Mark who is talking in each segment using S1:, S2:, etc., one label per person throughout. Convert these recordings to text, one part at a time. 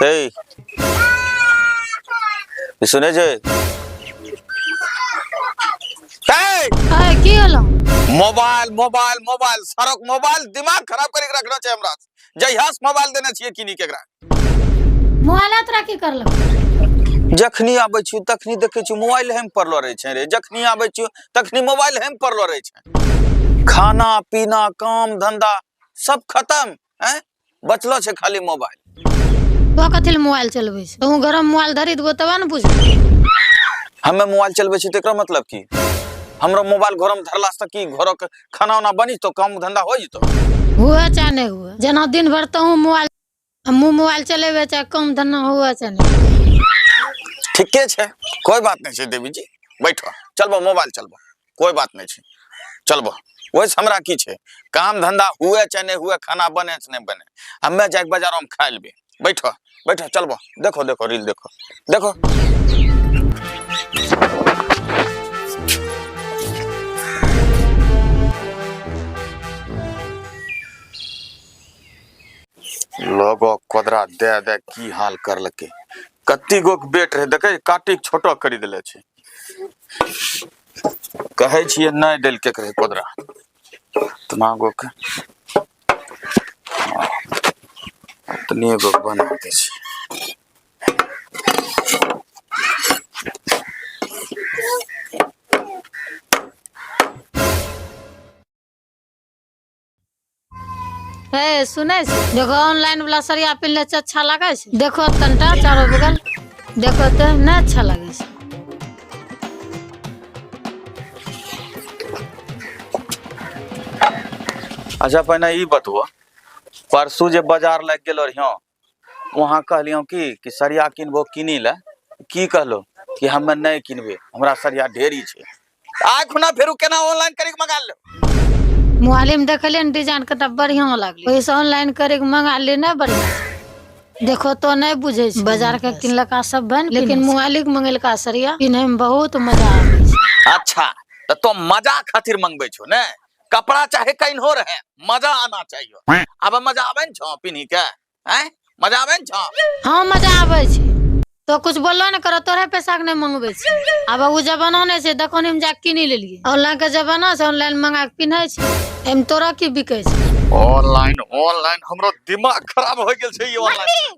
S1: हे ई सुनै छै हे
S2: अरे की होलो
S1: मोबाइल मोबाइल मोबाइल सड़क मोबाइल दिमाग खराब करी के रखलो छै हमरा जहिया से मोबाइल देने छियै किनी के एकरा
S2: मोबाइल तोरा की करलक
S1: जखनी आबै छियौ तखनी देखै छियौ मोबाइल हेम पड़लो रहै छै रे जखनी आबै छियौ तखनी मोबाइल हेम पड़लो रहै छै खाना पीना काम धंधा सब खत्म हैं बचलो छै खाली मोबाइल
S2: तो कथी लए मोबाइल चलबै छै तहूँ घरमे मोबाइल धरी देबो तब ने बुझबै
S1: हमे मोबाइल चलबै छी तऽ एकरा मतलब की हमरो मोबाइल घरमे धरला से की घरक खाना उना बनी जेतौ काम धंधा हो जेतौ
S2: हुए चाहे नहि हुए जेना दिन भरि तहूँ मोबाइल हमहूँ मोबाइल चलेबै चाहे काम धंधा हुए चाहे नहि
S1: ठीके छै कोई बात नहीं छै देवी जी बैठो चलबो मोबाइल चलबो कोई बात नहीं छै चलबो ओहिसँ हमरा की छै काम धंधा हुए चाहे नहीं हुए खाना बने चाहे नहीं बने हमे जाके बाजारोमे खाय लेबै बैठो बैठो चलबो देखो देखो रील देखो देखो लोगो कोदरा दे दे की हाल करलकै कत्ती गो के बेट रहे देखे काटी के छोटो करी देले छै कहै छियै नहि देलकै रहे कोदरा इतना गो के इतने गो के बना दै छै
S2: हे सुनै छी देखो ऑनलाइन वाला सरिया पिन्हले छै अच्छा लागै छै देखो तनिटा चारो बगल देखो तऽ नहि अच्छा लागै छै
S1: अच्छा पहिने ई बतबो परसू जे बाजार लागि गेलो रहियो वहाँ कहलियो की कि सरिया किनबो किनी ले की कहलो कि हमे नहि किनबे हमरा सरिया ढेरी छै आइ खुना फेरू केना ऑनलाइन करी के मंगा ले
S2: मोबाइले में देखलियै ने डिजाइन कतना बढ़िया लागलै ओहिसँ ऑनलाइन करे के मंगा ले नहि बढ़िया छै। देखो तो नहि बुझै छै बाजार के किनलका सब बन लेकिन मोबाइले के मंगेलका सरिया पिन्है में बहुत मजा आबै छै
S1: अच्छा तऽ तो मजा खातिर मंगबै छो ने कपड़ा चाहे कहीं रहे मजा आना चाहिए अब मजा आबै ने छो पिन्ही के हैं मजा आबै ने छो
S2: हाँ मजा आबै छै तो कुछ बोललो ने करो तोरे पैसा के नहि मंगबै छै आब ओ जमाना नहि छै दोकान में जाके किनी लेलियै ऑनलाइन के जमाना छै ऑनलाइन मंगा के पिन्है छै एहिमे तोरा की बिकै छै
S1: ऑनलाइन ऑनलाइन हमरो दिमाग खराब हो गेल छै ई ऑनलाइन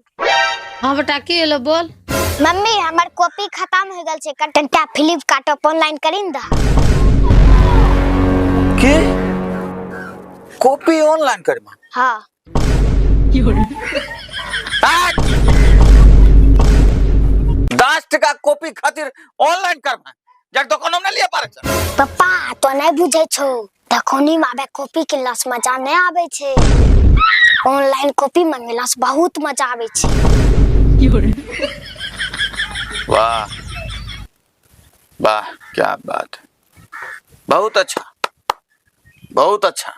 S2: हाँ बेटा की एलो बोल
S3: मम्मी हमर कॉपी खत्म हो गेल छै कटंटा फ्लिपकार्ट पर ऑनलाइन करी ने दह
S1: की कॉपी ऑनलाइन करमा
S3: हाँ
S1: 10 टका कॉपी खातिर ऑनलाइन करबा जब दुकान में नहीं लिया पारे छै
S3: पप्पा तो नहीं बुझे छो दखोनी में आबे कॉपी किनला से मजा नहीं आबे छै ऑनलाइन कॉपी मंगेला से बहुत मजा आबे छै
S1: वाह वाह क्या बात है बहुत अच्छा बहुत अच्छा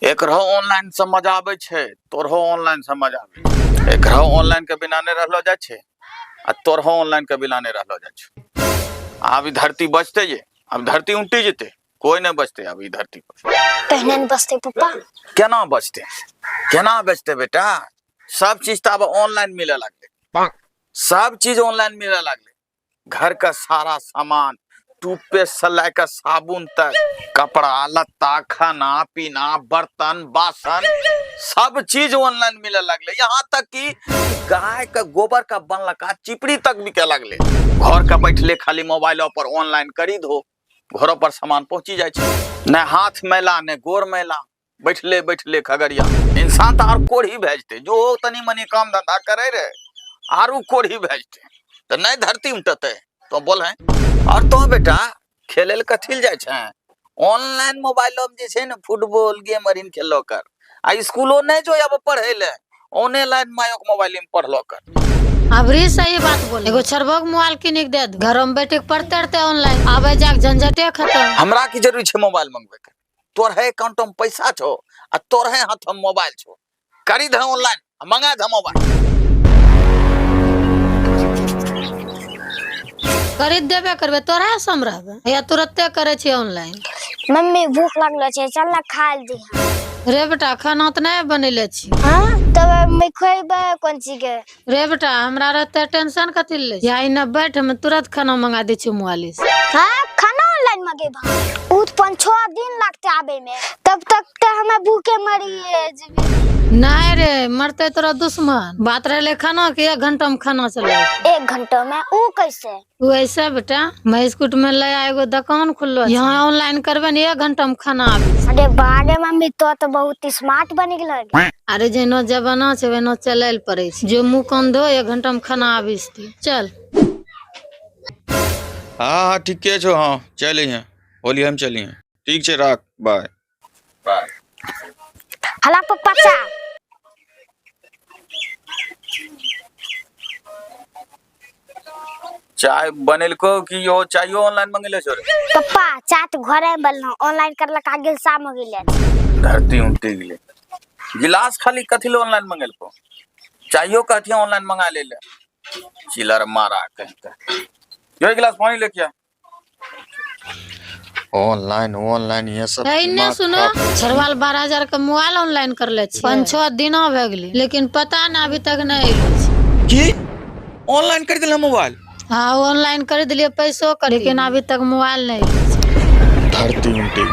S1: एकरो ऑनलाइन से मजा आबै छै तोरहो ऑनलाइन से मजा आबै छै एकरो ऑनलाइन के बिना नहि रहलो जाइ छै आ तोरहो ऑनलाइन के बिना नहि रहलो जाइ छै आब ई धरती बचतै जे आब धरती उल्टी जेतै कोई नहि बचतै आब ई धरती पर
S3: पहिने ने बसते पप्पा
S1: केना बचतै केना बचतै बेटा सब चीज तऽ आब ऑनलाइन मिले लगलै सब चीज ऑनलाइन मिले लगलै घर का सारा सामान टूथपेस्ट से लए के साबुन तक कपड़ा लत्ता खाना पीना बर्तन बासन सब चीज ऑनलाइन मिले लगले यहाँ तक कि गाय के गोबर का बनलका चिपड़ी तक बिके लगले घर के बैठले खाली मोबाइल पर ऑनलाइन करी दो घरों पर सामान पहुंची जाइ छै ने हाथ मैला ने गोर मैला बैठले बैठले खगड़िया इंसान तऽ आर कोढ़ी भए जेतै जो तनी मनी काम धंधा करे रहे आरो कोढ़ी भए जेतै तऽ नहि धरती उमटतै तो बोल है और तो बेटा खेले लए कथी लए जाइ छै ऑनलाइन मोबाइलो में जे छै ने फुटबॉल गेम अरिन खेललो कर आ स्कूलो नहि जो अब पढ़े ले ऑनलाइन मायोक मोबाइल में पढ़लो कर
S2: अबरी सही बात बोल एगो छरबो के मोबाइल किन के दे दे घरो में बैठे के पढ़ते रहते ऑनलाइन आबे जाके झंझटे खत्म
S1: हमरा की जरूरी छै मोबाइल मंगबे के तोरहे अकाउंट में पैसा छो आ तोरहे हाथ में मोबाइल छो करी दे ऑनलाइन आ मंगा दे मोबाइल
S2: खरीद देबे करबे तोरा सम रहबे या तुरते करे छी ऑनलाइन
S3: मम्मी भूख लागलो छै चल ना खाय दी
S2: रे बेटा खाना तऽ नहि बनेले छी
S3: हाँ तब हमे खोएबै कोन चीज के।
S2: रे बेटा, हमरा रहते टेंशन कथी ले? या इने बैठ, हम तुरंत खाना मंगा दै छियै मोबाइल से।
S3: हाँ, खाना ऑनलाइन मंगेबा? उ त 5-6 दिन लगते आबे में, तब तक त हमे भूखे मरिए जेबै।
S2: नहीं रे, मरते तोरा दुश्मन। बात रहले खाना के, 1 घंटा में खाना चले।
S3: 1 घंटा में? उ कैसे?
S2: उ ऐसे बेटा, महेशकूट में नया एगो दुकान खुललो छै, यहाँ ऑनलाइन करबे ने 1 घंटा में खाना आबे छै।
S3: अरे बारे मम्मी, तो तो बहुत स्मार्ट बन गेल।
S2: अरे जेनो जमाना छै ओनो चले ल पड़े छै। जो मुंह कान धो, 1 घंटा में खाना आबे छै। चल।
S1: हाँ हाँ ठीके छौ, हाँ चल अइहें, होली हम चलिहें। ठीक छै, राख, बाय बाय।
S3: हला पप्पा चा।
S1: चाय बनेलको कि यो चायो ऑनलाइन मंगेले छो रे?
S3: पप्पा चाय तो घरे में बनलो, ऑनलाइन करलक आ गेल सा मंगेले।
S1: धरती उल्टी गेले। गिलास खाली कथी ले ऑनलाइन मंगेलको? चायो कहती ऑनलाइन मंगा ले ले। चिलर मारा कहते। यो एक गिलास पानी लेके आ। ऑनलाइन ऑनलाइन ये सब
S2: ए, ने
S1: दिमाग
S2: सुनो,
S1: खराब।
S2: छरवाल 12,000 के मोबाइल ऑनलाइन कर ले छी, 5-6 दिन भए गेलै, लेकिन पता ना अभी तक नहीं ऐलो छै।
S1: की ऑनलाइन कर दिला मोबाइल?
S2: हाँ ऑनलाइन कर दिलिए, पैसो कर, लेकिन अभी तक मोबाइल नहीं ऐलो छै।
S1: धरती उल्टी।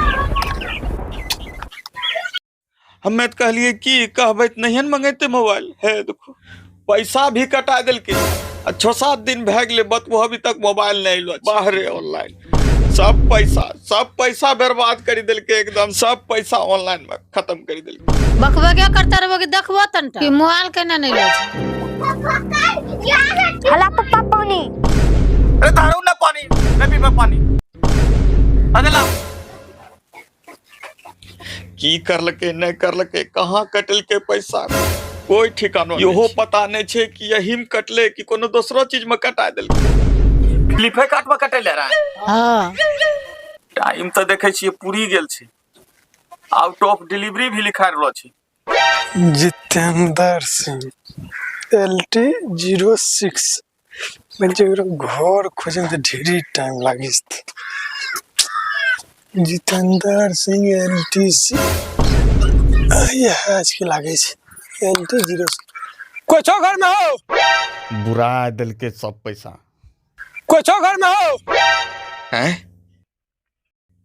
S1: हमे तो कहलिए कि कहबै त नहिए न मंगेते मोबाइल। हे देखो पैसा भी कटा देलकै आ 6-7 दिन भए गेलै, बतबो अभी तक मोबाइल नहीं ऐलो। बाहरे ऑनलाइन सब पैसा बर्बाद करी देलकै, एकदम सब पैसा ऑनलाइन में खत्म करी देलकै।
S2: बकबा क्या करता रहबो कि देखबो तनटा कि मोबाइल केना नहीं लै छै।
S3: हला पप्पा पानी।
S1: अरे धारू ना पानी, मैं पीबे पानी। अरे ला। की करलकै नहीं करलकै, कहाँ कटलकै पैसा, कोई ठिकानो इहो पता नहीं छै कि यही में कटले कि कोनो दोसरो चीज में कटा देलकै। फ्लिपे कार्ट में कटले रहा।
S2: हाँ।
S1: टाइम तो देखै छियै पूरी गेल छै, आउट ऑफ डिलीवरी भी लिखा रहलो छै।
S4: जितेंद्र सिंह LT zero सिक्स। ओकरा घर खोजे में तो ढेरी टाइम लागी। जितेंद्र सिंह LT C यह आज के लागे छै LT zero six. कोई छो घर में हो?
S1: बुरा देलके सब पैसा।
S4: कोई छो घर में हो?
S1: हैं?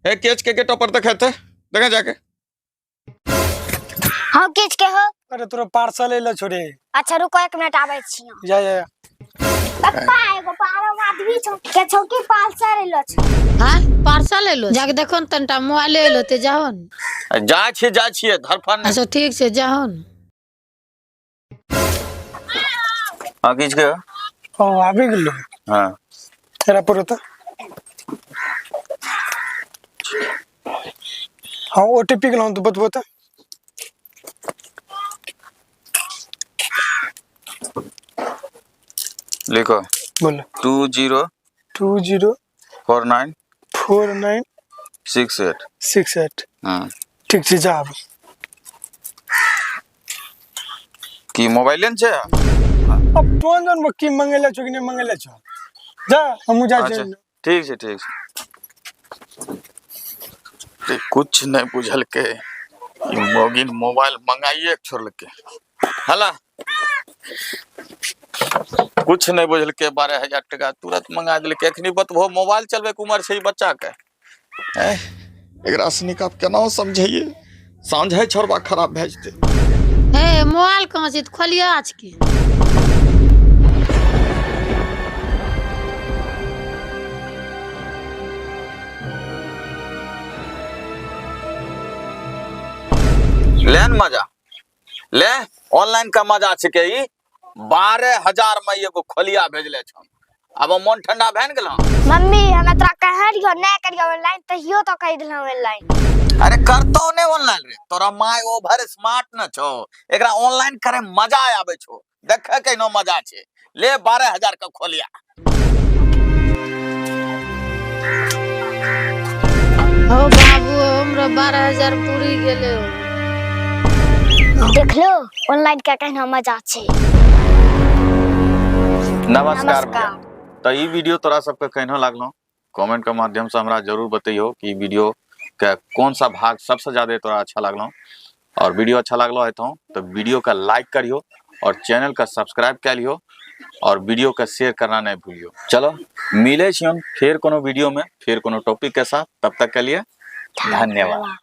S1: ए केच के गेट पर देखे थे, देखे जाके।
S3: हाँ केच के हो?
S4: अरे तोरा पार्सल एलो छोड़े।
S3: अच्छा रुको 1 मिनट आबै छियो।
S4: जा जा जा।
S3: पप्पा एगो पारो आदमी छौ के छौ की पार्सल एलो छौ।
S2: हाँ पार्सल एलो, जाके देखो न तनटा मोबाइल एलो ते जाहो न।
S1: जा छियै, जा छियै, धरफड़ नहीं।
S2: अच्छा ठीक छै, जाहो न।
S1: हाँ किछ के?
S4: ओ आबि गेलो।
S1: हाँ।
S4: तेरा पर तो। हाँ ओटीपी गेलो तो बतबो तो।
S1: लिखो।
S4: बोलो।
S1: 2 0
S4: 2 0
S1: 4 9
S4: 4 9
S1: 6 8
S4: 6 8।
S1: हाँ।
S4: ठीक छै, जा आब।
S1: की मोबाइल ने छै?
S4: अब तोन जन की मंगेले छो कि नहीं मंगेले छो, जा हमहू जा
S1: अच्छा,
S4: छियै।
S1: ठीक छै, ठीक छै। ते कुछ नहीं बुझलकै, ई मोगिन मोबाइल मंगाइए के छोड़लकै। हला कुछ नहीं बुझलकै, 12,000 टका तुरंत मंगा देलकै। एखनी बतबो मोबाइल चलबै के उमर छै ई बच्चा के। एकरा से नीक आब केना समझैये, साँझे छोड़बा खराब भए जेतै।
S2: हे मोबाइल कहाँ छै? खोलिए आज के।
S1: ले न मजा ले, ऑनलाइन का मजा छिकै ई। 12,000 में एगो खोलिया भेजले छौ, आब मन ठंडा भए ने गेलौ।
S3: मम्मी हम तोरा कहे रहियो नहीं करियो ऑनलाइन, तहियो तो कहि देलहुँ ऑनलाइन।
S1: अरे करतो ने ऑनलाइन रे, तोरा my over smart न छौ, एकरा ऑनलाइन करे मजा आबै छौ, देखे के नो मजा छै। ले 12,000 के खोलिया।
S2: हो बाबू, हमरो 12,000 पूरी गेलै।
S3: देखलो ऑनलाइन के कहना मजा छै।
S1: नमस्कार
S3: नमस्कार।
S1: भैया। तो ई वीडियो तोरा सबके केहनो लागलो कमेंट के माध्यम से हमरा जरूर बतैयो कि ई वीडियो के कौन सा भाग सबसे ज्यादा तोरा अच्छा लागलो। और वीडियो अच्छा लागलो है तो वीडियो का लाइक करियो और चैनल का सब्सक्राइब कर लियो और वीडियो का शेयर करना नहीं भूलियो। चलो मिले छियन फिर कोनो वीडियो में फिर कोनो टॉपिक के साथ, तब तक के लिए धन्यवाद।